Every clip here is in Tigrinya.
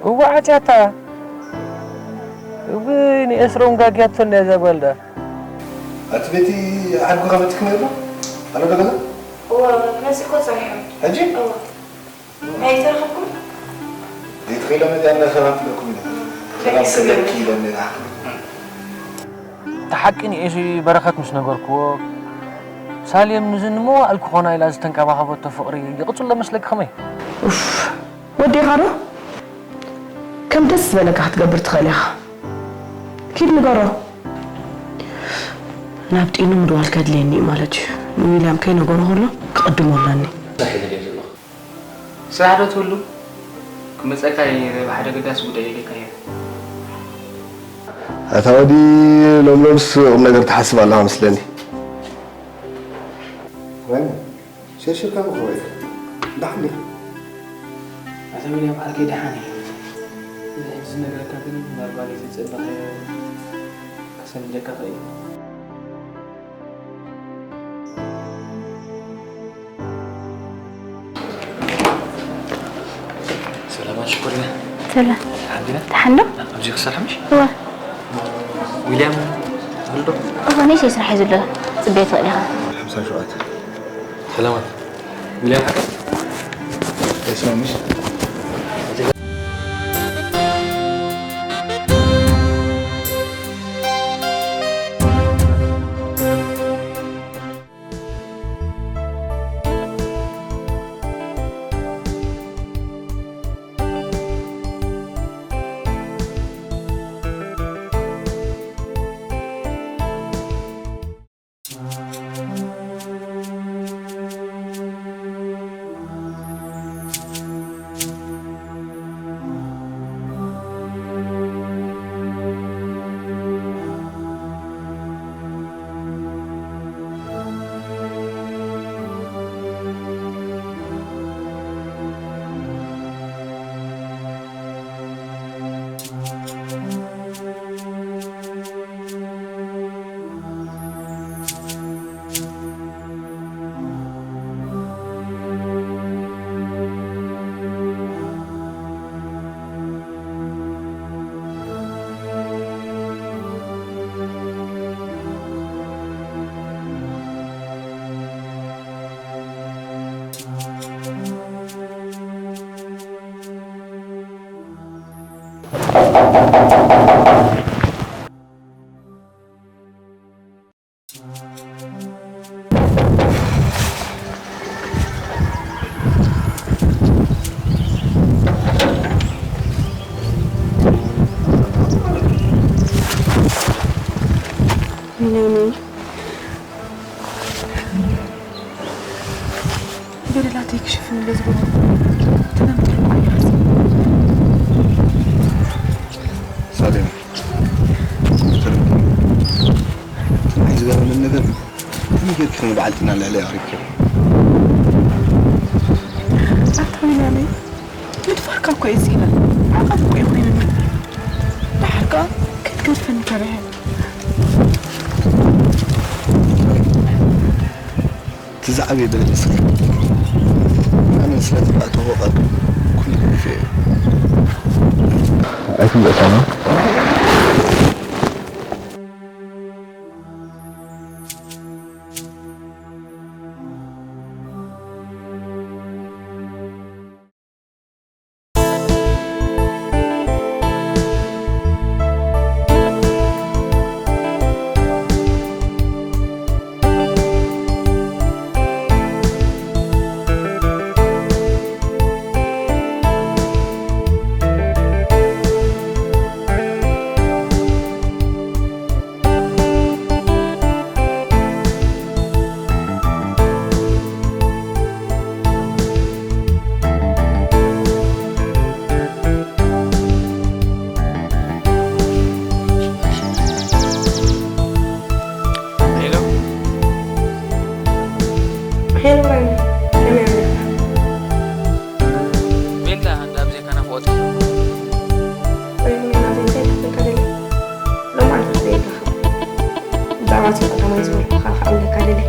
እዋ ዓጽያታ። እውይ፣ ንኤስሮም ጋግያቶ እንድያ እዛ ጓል ደኣ። ኣቲ ቤቲ፣ ዓድጉ ከመትክ ነይሩ? ኣሎ ዶ ገዛ? እዋ፣ መጺእኮ ጸኒሑ። ሕጂ? እዋ። ኣይተረኸብኩም? ዘይትኽእሎ መዚኣ እንዳ ሰላም ትለኩም ኢና። ደቂ ሰላም ስገር። ትለኪ ኢለ እኒና። እቲ ሓቂ ንኤሲ በረኸት ምስ ነገርክዎ፣ ሳሌም ንዝን ንመዋእል ክኾና ኢላ ዝተንከባኸበቶ ፍቕሪ ይቕጽሎ መስለኪ ከመይ? ኡፍ፣ ወዲኻ ዶ? ከም ደስ ዝበለካ ክትገብር ትኽእል ኢኻ። ኪድ ንገሮ። ናብ ጢኑ ምድዋል ከድልየኒ እዩ ማለት እዩ። ንዊልያም ከይነገሮ ከሎ ክቕድሞ ኣለኒ። እንታይ ከይተደልየ ዘለኹ? ስራሕ ዶ ትህሉ? ክመጸካ እየ፣ ብሓደ ገዳሲ ጉዳይ ኢለካ እየ። ኣታ ወዲ፣ ሎም ሎምስ ቁም ነገር ትሓስብ ኣለኻ መስለኒ። ወይኒ፣ ሸሽካ ምኽሮ ኢኻ። ደሓን ዲኻ? ኣታ ዊልያም ዓርከይ፣ ደሓን እየ። እዚ ሕጂ ዝነግረካ ግን ምናልባት ዘይተጸበኻዮ ከሰንብደካ ይኽእል እዩ። ሰላማት ሽኮሪና። ሰላም። ሓቢና? ደሓን ዶ? ኣብዚ ክሰርሕ ምሽ? እወ። ዊልያም ትብል ዶ? እወ፣ ንእሽተይ ስራሕ እዩ ዘሎ። ጽበዮ ትኽእል ኢኻ። ሓምሳ ሸውዓተ። ሰላማት። ዊልያም ሓቀይ? ኣይሰማምሽ? ቢንያሚን፣ በደላተይ ክሽፍን ኢለ ዝገበርኩ ትናንት ሳሌም፣ ኣይ ዝገርምን ነገር ከመይ ጌርኪ ከም በዓል ጥና ልዕሊ ኣቕሪብኪ? ኣታ ቢንያሚን፣ ምድፋርካ እኮ እዩ ዝኢለን። ዓቐብ እኮ እዩ ኮይኑኒ። ደሓር ከኣ ክትገድፈኒ ተሪሐ። እቲ ዝዓበየ በደል ንስኺ ኢኺ። ኣነ ስለ ዝባእተኹ ቃል ኩሉ ገዲፈዮ እየ። ኣይትምለሳና። ኣባቲ ቀዳማይ ዝበልኩኻ ክኣምነካ ደልየ።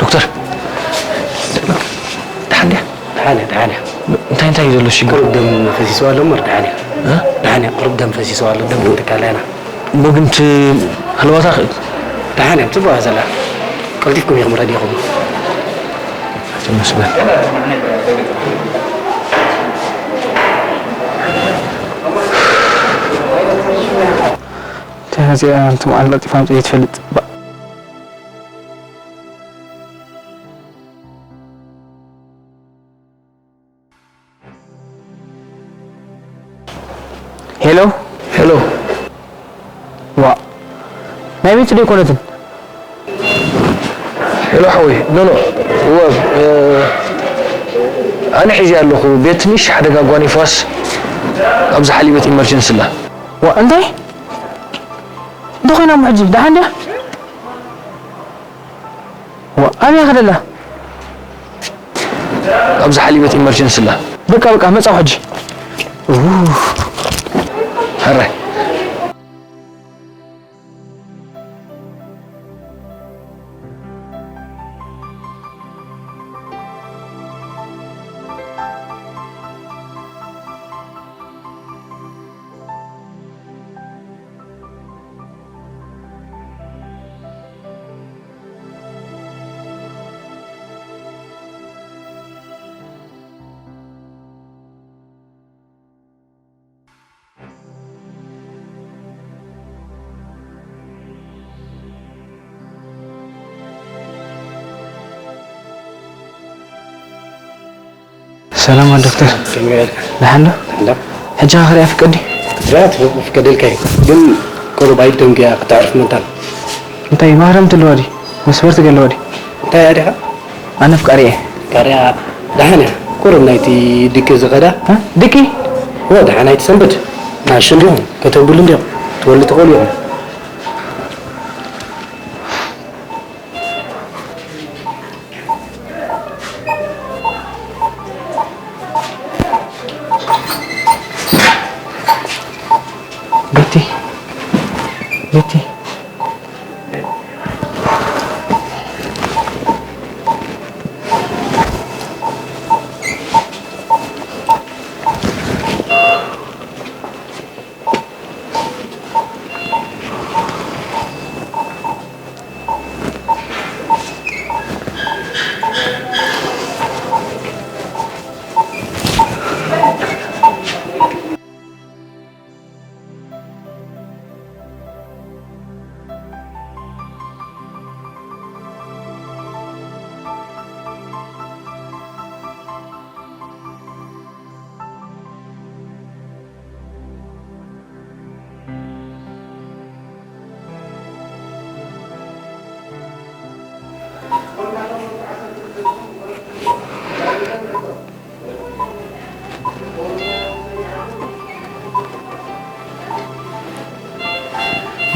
ዶክተር፣ ደሓን ድያ? ደሓን እያ፣ ደሓን እያ። እንታይ እንታይ እዩ ዘሎ ሽግር? ቁሩብ ደም ፈሲስዋ ኣሎ እምበር ደሓን እያ። እ? ደሓን እያ፣ ቁሩብ ደም ፈሲስዋ ኣሎ፣ ደም ክንትካላ ኢና። እሞ ግን እቲ ሃለዋታ ኸ? ደሓን እያ፣ ጽቡቕ እያ ዘላ። ቀልጢፍኩም ኢኹም ረዲእኹም። ተመስገን። እንታይ እዚኣ፣ ኣንቲ መዓልቲ ቀልጢፋ ኣምጺኣ ትፈልጥ? ባ- ሄሎ። ሄሎ። ዋ፣ ናይ ቤት ዶ ኣይኮነትን? ሄሎ ሓወይ፣ ኖ፣ ኖ። እወ፣ እ፣ ኣነ ሒዘ ኣለኹ። ቤት ትንሽ ሓደጋ ጓ ንፋስ ኣብ ዝሓለበት ኢመርጀንሲ ኣላ። ዋ፣ እንታይ? እንታይ ኮይና እሞ ሕጂ? ደሓን ድያ? ዋ፣ ኣበይ እያ ከደላ? ኣብ ዝሓለበት ኢመርጀንሲ ኣላ። በቃ፣ በቃ፣ መጻኹ ሕጂ። ኡፍ። ሕራይ። ሰላም ዶክተር። ከመይ ኢልካ? ደሓን ዶ? ደሓን ዶ? ሕጂ ኸ ክሪኣ ፍቀዲ? ክትሪኣ ትፍቀደልካ እዩ። ግን ቁሩብ ኣይደንጉያ ከተዕርፍ መታን። እንታይ ማህረምቲ ኣለዋ ድዩ? መስፈርቲ ገለዋ ድዩ? እንታይ እያ ዲኻ? ኣነ ኣፍቃሪ እየ። ኣፍቃሪያ ደሓን እያ። ቁሩብ ናይቲ ድቂ ዝኸዳ። እ? ድቂ? ወ፣ ደሓን ኣይትሰንብድ። ንኣሽንዲኹም ከተብሉ እንዲኹም። ትወሉ ትኽእሉ ኢኹም። ቤቲ፣ ቤቲ።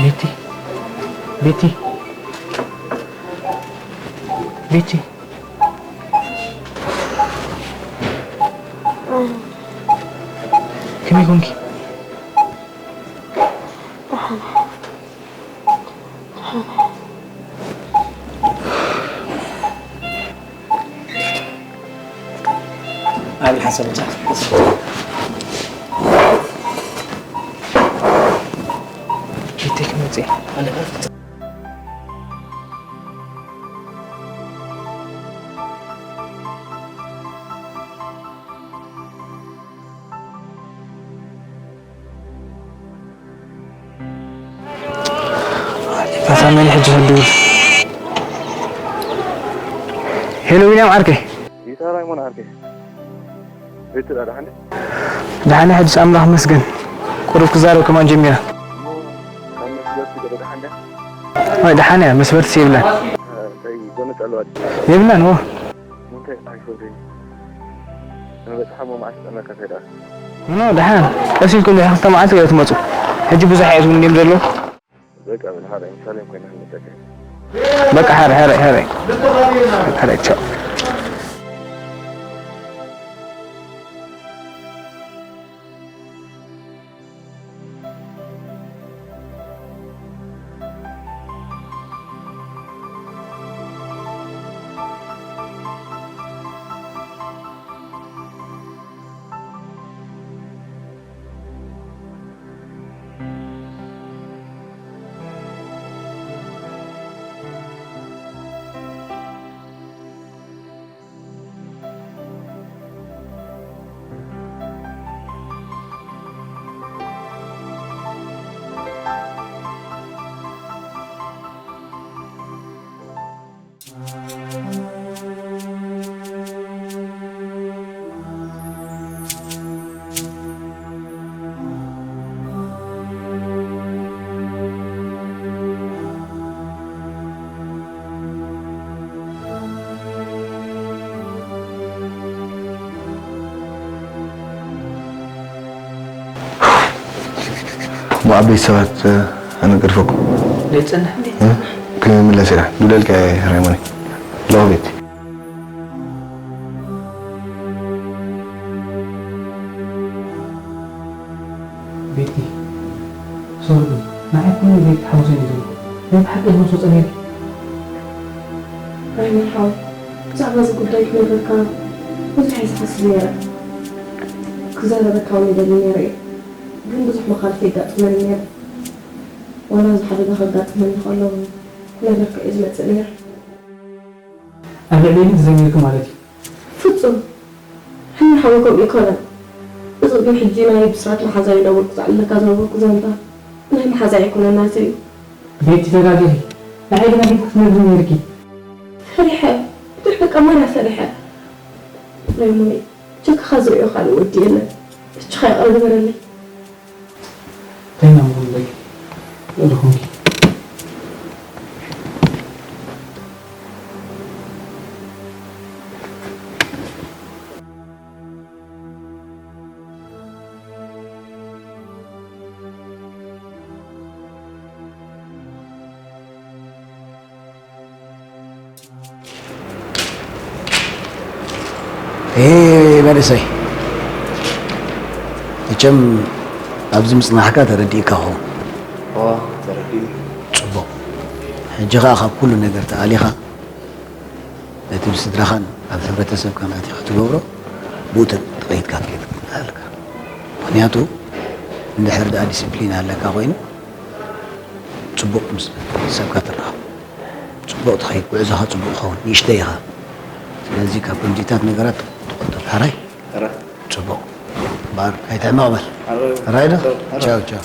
ቤቲ፣ ቤቲ፣ ቤቲ። ከመይ ኮንኪ? ኣብ ሓሳብ ብቻ። ቤተይ ክመጽእ እየ። ሳሙኤል ሕጂ ክድውል። ሄሎ ዊልያም ዓርከይ። ይታ ራይሞን ዓርከይ። ቤት ደሓን ደ? ደሓን ሕጅስ ኣምላኽ መስገን። ቁሩብ ክዛረብ ከማን ጀሚራ። እሞ ካብ መስገን ትገዶ ደሓን ደ? ወይ ደሓን እያ፣ መስበርትስ የብላን። እንታይ ጎነጽ ኣለዋ ድዩ? የብላን፣ ዎ። እንታይ ኣይፈለይ። ንበጽሓ እሞ መዓስ ጠመካ እንታይ ደኣ? ኖ፣ ደሓን። ቀስ ኢልኩም ድሕሪ ክልተ መዓልቲ ገለ ትመጹ። ሕጂ ብዙሕ እየ ትብሉ እንዲም ዘለዉ። በቃ፣ በል፣ ሓደ፣ ምሳሌ ኮይና ንጠቀም። በቃ፣ ሓደ፣ ሓደ፣ ሓደ። ሓደ፣ ቻው። እሞ ዓበይቲ ሰባት፣ እ፣ ኣነ ገድፈኩም። ዘይጸንሕ። እ? ክምለስ እየ። ዱለልካ እየ ራይሞኒ። ኣለኹ ቤቲ። ቤቲ፣ ሶሪ፣ ንዓይ ኩሉ ነገር ተሓጉሰኒ ዘሎ። ናይ ብሓቂ ክመልሶ ጸኒሐ። ራይሞን ሓወይ፣ ብዛዕባ እዚ ጉዳይ ክነግረካ ብዙሕ እየ ዝሓስብ ነይረ። ክዛረበካ እውን ይደሊ ነይረ እዩ። ግን ብዙሕ መኻልፊ የጋጥመኒ ነይሩ። ዋላ እዚ ሓደጋ ከጋጥመኒ ከሎ እውን ክነግረካ እየ ዝመጽእ ነይረ። ኣብ ልዕሊ ኢድ ዘሚርኪ ማለት እዩ። ፍጹም። ሕኒ ሓወይ ከምኡ ኣይኮነን። እዚ ግን ሕጂ ናይ ብስራት መሓዛ እዩ ነበርኩ ዘዕልለካ ዝነበርኩ ዛንታ። ናይ መሓዛ ኣይኮነን ናተይ እዩ። ቤቲ ተጋጊኺ። ንዓይ ግን ኣፊት ክትነግሪ ነይርኪ። ፈሪሐ። ብዙሕ በቃ ማራ ፈሪሐ። ናይ ሙኒ። ችክኻ ዝርእዮ ካልእ ወዲ የለን። ብቻኻ ይቕረ ግበረለይ። እንታይ ኢና ምኾን ደቂ? ወደ ኾንኪ። ኤ፣ መንእሰይ፣ መቸም ኣብዚ ምጽናሕካ ተረዲእካ ኸውን። እዋ፣ ተረዲእኒ። ጽቡቕ። ሕጂ ኸኣ ካብ ኩሉ ነገር ተኣሊኻ፣ ነቲ ብስድራኻን ኣብ ሕብረተሰብካን ኣቲኻ ትገብሮ፣ ብኡ ተ-፣ ተቐይድካ ክትከይድ ኣለካ። ምኽንያቱ፣ እንድሕር ደኣ ዲሲፕሊን ኣለካ ኮይኑ፣ ጽቡቕ ምስ ሰብካ ትራኸብ። ጽቡቕ ትኸይድ፣ ጉዕዞኻ ጽቡቕ ይኸውን፣ ንእሽተይ ኢኻ። ስለዚ ካብ ከምዚታት ነገራት ተቖጠብ፣ ሕራይ? ሕራይ። ጽቡቕ። እምበኣር ኣይትሕመቕ በል። ሕራይ። ሕራይ ዶ? ሕራይ። ቻው፣ ቻው።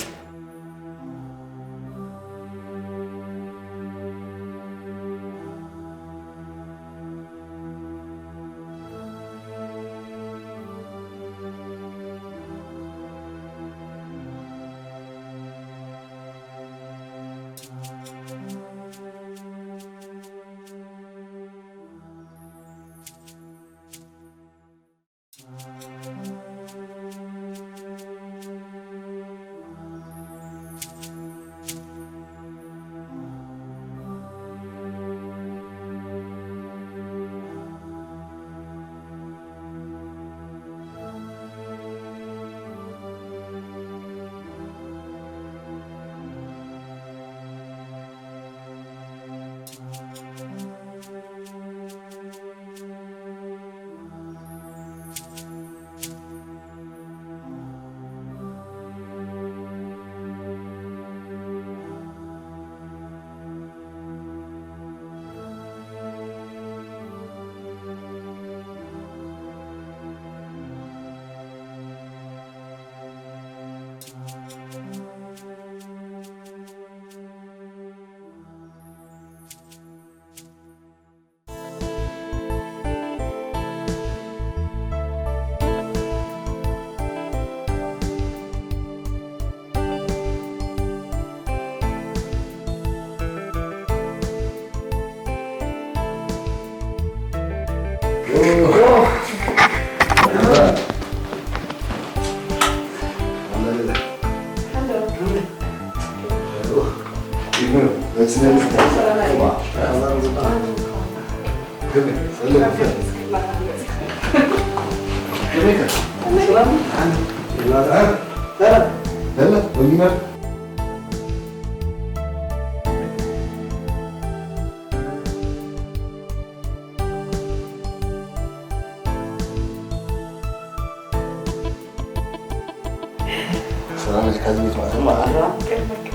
ሰላም ኢልካ ዝቤት ማለት ነው። አራ፣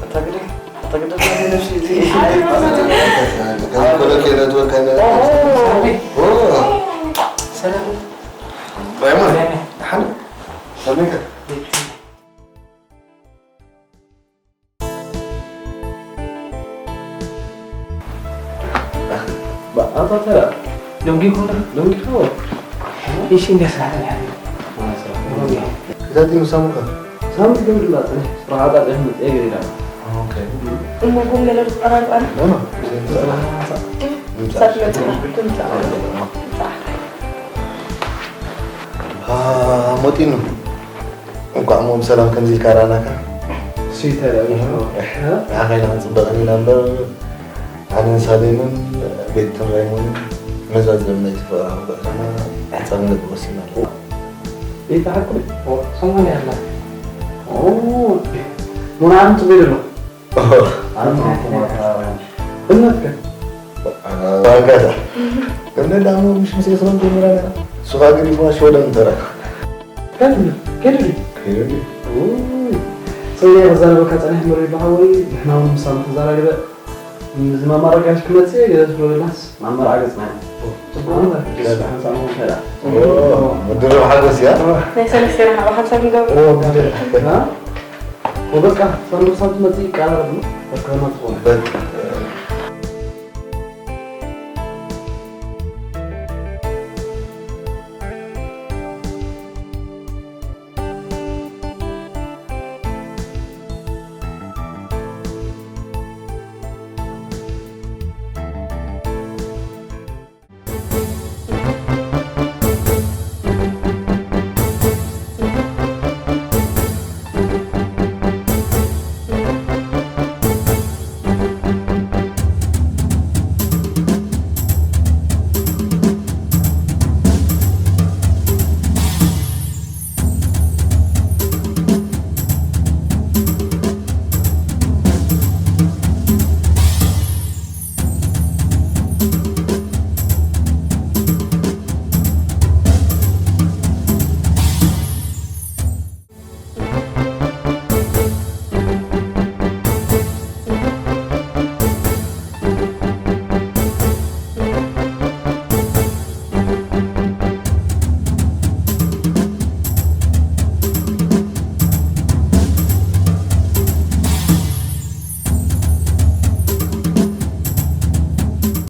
አታግደም፣ አታግደም፣ ነፍሲ፣ እዚ፣ ከዚህ ኮለክ የነትወርክ አይነት። ኦ። ሰላም። ራይሞን፣ ሐን፣ ሰላም ኢልካ። ኣታ ተራ ደንጊኹም ዶ? ደንጊኹ። እሺ፣ እንዴት ሰዓት ነው ያለው? ክታቲ ምሳሙካ። ሳምንት ግን ድላ ጽንሕ፣ ስራሕ ኣጣጥሕ መጽኤ ገዲዳ። ኦኬ። እሞ ጎም ገለ ዝቀራርብ ኣነ? ኖ፣ ኖ። ሳት መጽእ፣ ትምጻእ። አ፣ ሞጢኑ። እንኳዕ እሞ ብሰላም ከምዚ ኢልካ ረኣናካ። እሱ ይተላል። ንዓኻ ኢና ክንጽበቐኒ ኢና እምበር፣ ኣነን ሳሌምን ቤትን ራይሞንን ነዛ ዘመናዊት ፍቕራዊ ጉዕዞና ክጻወት ወሲና ኣለና። ቤት ሓቁ? ኦ፣ ሰማንያ ኣላ። ኦ፣ ሞራን ጽቡቅ ይደሎ። ኣነ እምነትከ? ኣጋታ። እምነት ዳሞ ምሽ ምስ ኤፍረም ጀሚራ ነራ። እሱ ኻኣ ገዲፍዋ ሽወደን እንተራ። ከይዱ ድዩ? ከይዱ ድዩ? ኡይ። ሰውዬ ክዛረበካ ጸኒሕ ምሪ በሃወይ፣ ንሕና እውን ምሳና ተዛራሪበ። እዚ ማማ ረጋሽ ክመጽእ ገለ ትብሎ ዘላስ ማማ ረጋሽ ጽናሕ። ጽቡቕ ነበር። ገለ ሓንሳብ ምኾን ከላ። ኦ፣ ምድሪ ሓጎስ እያ። ናይ ሰለስተ ረሓ ሓንሳብ ንገብር። ኦ፣ ግደ። እ? ኦ፣ በቃ፣ ሳንዱቕ ሳብ ትመጽእ ይቀራረብ ነው። በቃ፣ ትኾን። በቃ።